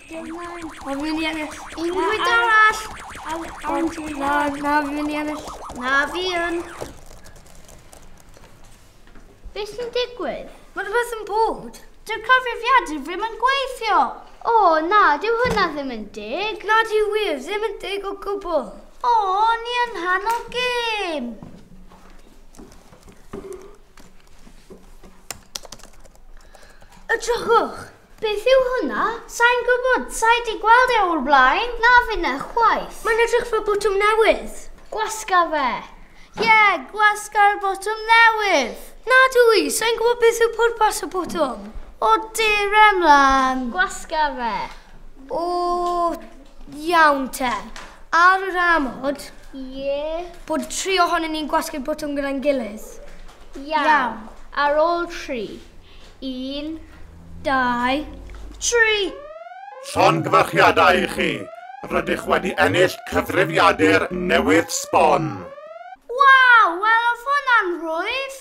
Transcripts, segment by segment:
Dim. O, fi'n mynd i ennill. Un pwynt arall. Na, na, fi'n mynd i ennill. Na, fi yn. Beth sy'n digwydd? Mae rhywbeth yn bod. Dyw'r cyfrifiadur ddim yn gweithio. O, na, dyw hwnna ddim yn dig. Na, dyw wir, ddim yn dig o gwbl. O, ni yn hanol gêm. Edrychwch! Beth yw hwnna? Sa'n gwybod, sa'i di gweld e o'r blaen. Na finna chwaith. Mae'n edrych fel botwm newydd. Gwasga fe. Ie, yeah, gwasga'r botwm newydd. Na dwi, sa'n gwybod beth yw pwrpas y botwm. O, dir ymlaen. Gwasga fe. O, iawn te. Ar yr amod... Ie. Yeah. Bod tri ohonyn ni'n gwasgu'r botwm gyda'n gilydd. Iawn. Iawn. Ar ôl tri. 1, 2, 3. Llongyfarchiadau i chi. Rydych wedi ennill cyfrifiadur newydd sbon. Waw, wel oedd hwnna'n rhwydd.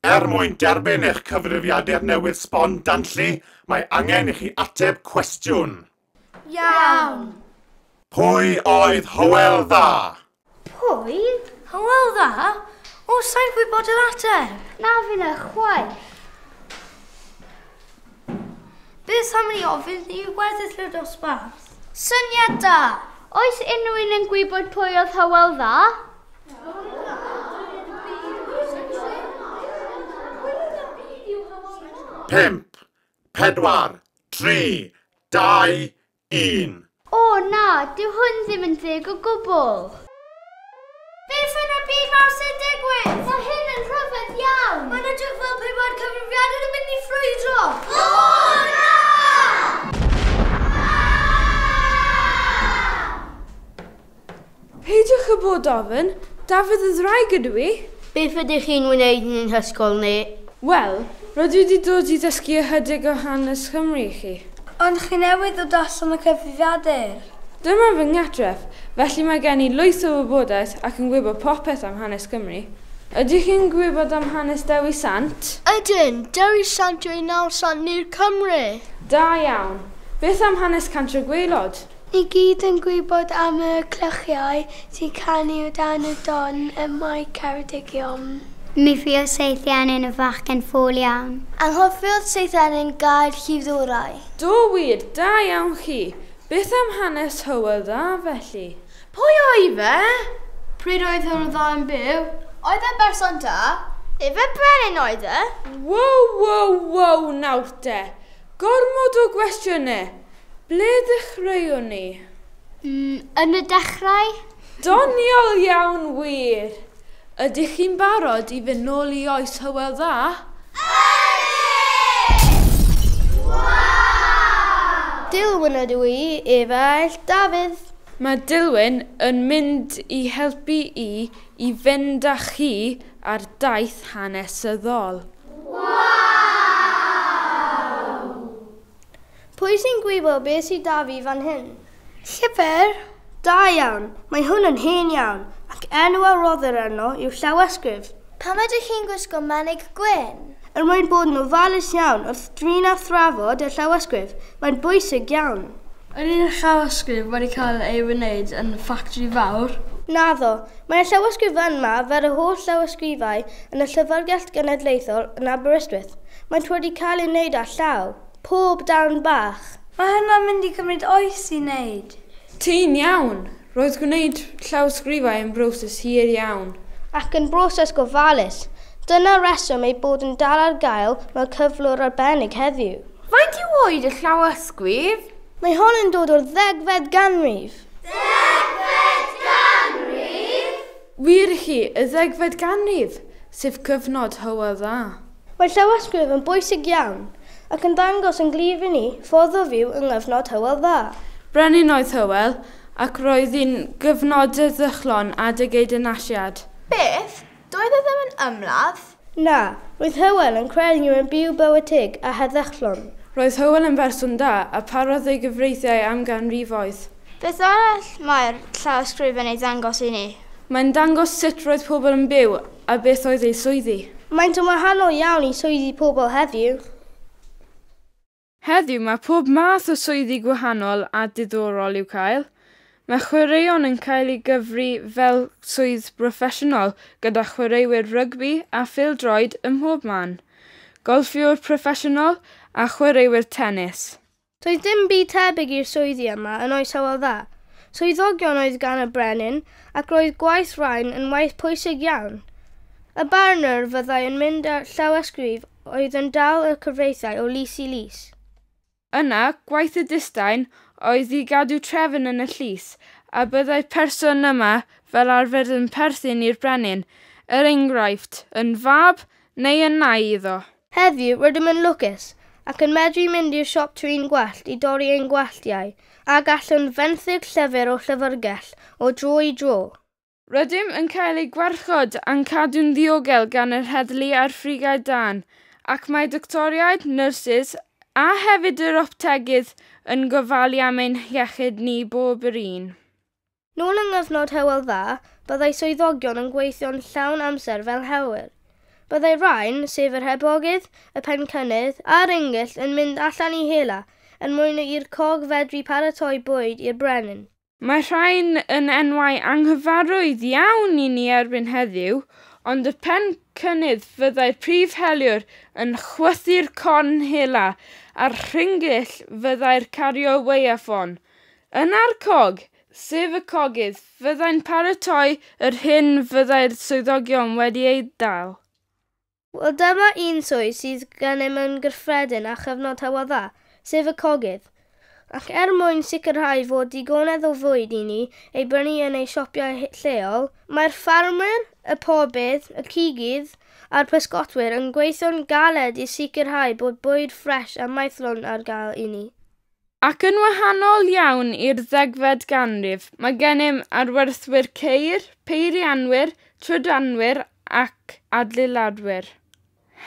Er mwyn derbyn eich cyfrifiadur newydd sbon danlli, mae angen i chi ateb cwestiwn. Iawn. Pwy oedd Hywel Dda? Pwy? Hywel Dda? O, sa'n gwybod yr ateb. Na fi'n y chwaith. Beth am ni ofyn i weddill y dosbarth? Syniad da! Oes unrhyw un yn gwybod pwy oedd Hywel Dda? Pump, 4, 3, 2, 1. O na, dyw hwn ddim yn ddig o gwbl. Beth yn y byd mawr sy'n digwydd? Mae hyn yn rhyfedd iawn. Mae'n edrych fel pe bai'r cyfrifiadur yn mynd i ffrwydro. O na! Peidiwch â bod ofn, Dafydd y Ddraig ydw i. Beth ydych chi'n wneud yn ein hysgol ni? Wel, rydw i wedi dod i ddysgu ychydig o hanes Cymru i chi. Ond chi newydd ddod allan y cyfrifiadur. Dyma fy nghartref, felly mae gen i lwyth o wybodaeth ac yn gwybod popeth am hanes Cymru. Ydych chi'n gwybod am hanes Dewi Sant? Ydyn, Dewi Sant yw ein nawddsant ni'r Cymru. Da iawn. Beth am hanes Cantre'r Gwaelod? Ni gyd yn gwybod am y clychiau sy'n canu o dan y don ym Mae Ceredigion. Mi fuodd Seithenyn y fachgen ffôl iawn. Anghofiodd Seithenyn gael llifddorau. Do wir, da iawn chi. Beth am hanes Hywel Dda felly? Pwy oedd e? Pryd oedd Hywel Dda yn byw? Oedd e berson da? Efe brenin oedd e? Wow, wow, wow, nawr te. Gormod o gwestiynau. Ble ddechreuwn ni? Yn y dechrau? Doniol iawn wir. Ydych chi'n barod i fynd nôl i oes Hywel Dda? Ydyn! Waw! Dilwyn ydw i, efaill Dafydd. Mae Dilwyn yn mynd i helpu i fynd â chi ar daith hanesyddol. Waw! Pwy sy'n gwybod beth sydd 'da fi fan hyn? Llyfr? Da iawn, mae hwn yn hen iawn, ac enw a roddir arno yw llawysgrif. Pam ydych chi'n gwisgo menig gwyn? Er mwyn bod yn ofalus iawn wrth drin a thrafod y llawysgrif, mae'n bwysig iawn. Ydy'r llawysgrif wedi cael ei wneud yn ffactri fawr? Naddo, mae'r llawysgrif yma fel y holl llawysgrifau yn y Llyfrgell Genedlaethol yn Aberystwyth. Maent wedi cael ei wneud â llaw, pob darn bach. Mae hynna'n mynd i cymryd oes i wneud. Ti'n iawn. Roedd gwneud llawysgrifau yn broses hir iawn. Ac yn broses gofalus. Dyna reswm ei bod yn dal ar gael mewn cyflwr arbennig heddiw. Faint yw oed y llawysgrif? Mae hon yn dod o'r 10fed ganrif. 10fed ganrif? Wir i chi, y 10fed ganrif, sef cyfnod Hywel Dda. Mae llawysgrif yn bwysig iawn ac yn dangos yn glir i ni ffordd o fyw yng nghyfnod Hywel Dda. Brenin oedd Hywel ac roedd hi'n gyfnod heddychlon adeg ei dynasiad. Beth? Doedd e ddim yn ymladd? Na, roedd Hywel yn credu mewn byw bywyd teg a heddychlon. Roedd Hywel yn berson da a parodd ei gyfreithiau am ganrifoedd. Beth arall mae'r llawysgrif yn ei ddangos i ni? Mae'n dangos sut roedd pobl yn byw a beth oedd eu swyddi. Maent yn wahanol iawn i swyddi pobl heddiw. Heddiw mae pob math o swyddi gwahanol a diddorol i'w cael. Mae chwaraeon yn cael ei gyfri fel swydd broffesiynol gyda chwaraewyr rygbi a phêl-droed ym mhob man, golffiwr proffesiynol a chwaraewyr tennis. Doedd dim byd tebyg i'r swyddi yma yn oes Hywel Dda. Swyddogion oedd gan y brenin ac roedd gwaith rhain yn waith pwysig iawn. Y barnwr fyddai yn mynd â'r llawysgrif oedd yn dal y cyfreithiau o lys i lys. Yna, gwaith y distain oedd i gadw trefn yn y llys, a byddai'r person yma fel arfer yn perthyn i'r brenin, er enghraifft, yn fab neu yn nai iddo. Heddiw, rydym yn lwcus ac yn medru mynd i'r siop trin gwallt i dorri ein gwalltiau, a gallwn fenthyg llyfr o llyfrgell o dro i dro. Rydym yn cael ei gwarchod a'n cadw'n ddiogel gan yr heddlu a'r frigau dân, ac mae doctoriaid, nyrsys a hefyd yr optegydd yn gofalu am ein hiechyd ni bob yr un. Nôl yng nghyfnod Hywel Dda, byddai swyddogion yn gweithio'n llawn amser fel helwyr. Byddai rhain, sef yr hebogydd, y pencynnydd a'r ringyll yn mynd allan i hela er mwyn i'r cog fedru paratoi bwyd i'r brenin. Mae rhain yn enwau anghyfarwydd iawn i ni erbyn heddiw, ond y pencynnydd fyddai'r prif heliwr yn chwythu'r corn hela a'r rhingyll fyddai'r cario weiaffon. Yna'r cog, sef y cogydd, fyddai'n paratoi yr hyn fyddai'r swyddogion wedi ei dal. Wel, dyma un swydd sydd gennym yn gyffredin â chyfnod Hywel Dda, sef y cogydd. Ac er mwyn sicrhau fod digonedd o fwyd i ni ei brynu yn ei siopau lleol, mae'r ffarmwyr, y pobydd, y cigydd a'r pysgotwyr yn gweithio'n galed i sicrhau bod bwyd ffres a maethlon ar gael i ni. Ac yn wahanol iawn i'r ddegfed ganrif, mae gennym arwerthwyr ceir, peirianwyr, trydanwyr ac adeiladwyr.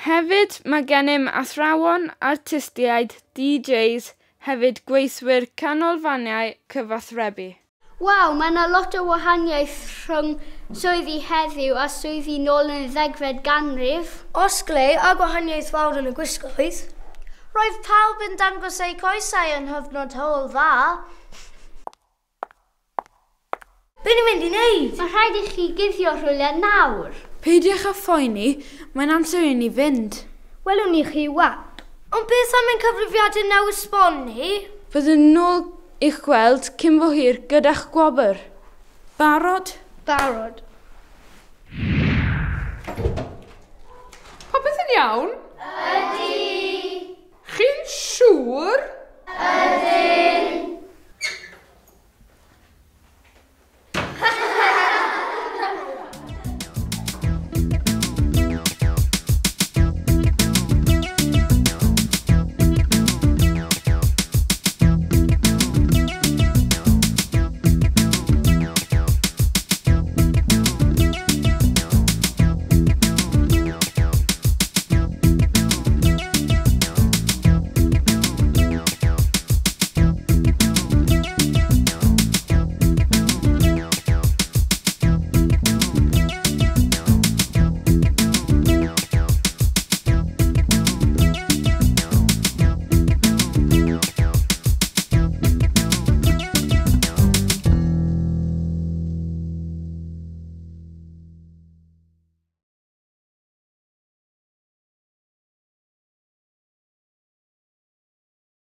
Hefyd mae gennym athrawon, artistiaid, DJs, hefyd gweithwyr canolfannau cyfathrebu. Waw, mae yna lot o wahaniaeth rhwng swyddi heddiw a swyddi nôl yn y ddegfed ganrif. Osgleu a gwahaniaeth fawr yn y gwisgoedd. Roedd pawb yn dangos eu coesau yn hyfnod Hywel Dda. Be ni'n mynd i wneud? Mae rhaid i chi guddio rhywle nawr. Peidiwch â phoeni, mae'n amser i ni fynd. Welwn ni chi wap. Ond beth am ein cyfrifiadur newydd sbon ni? Byddwn nôl i'ch gweld cyn bo hir gyda'ch gwobr. Barod? Barod. Popeth yn iawn? Ydy! Chi'n siŵr?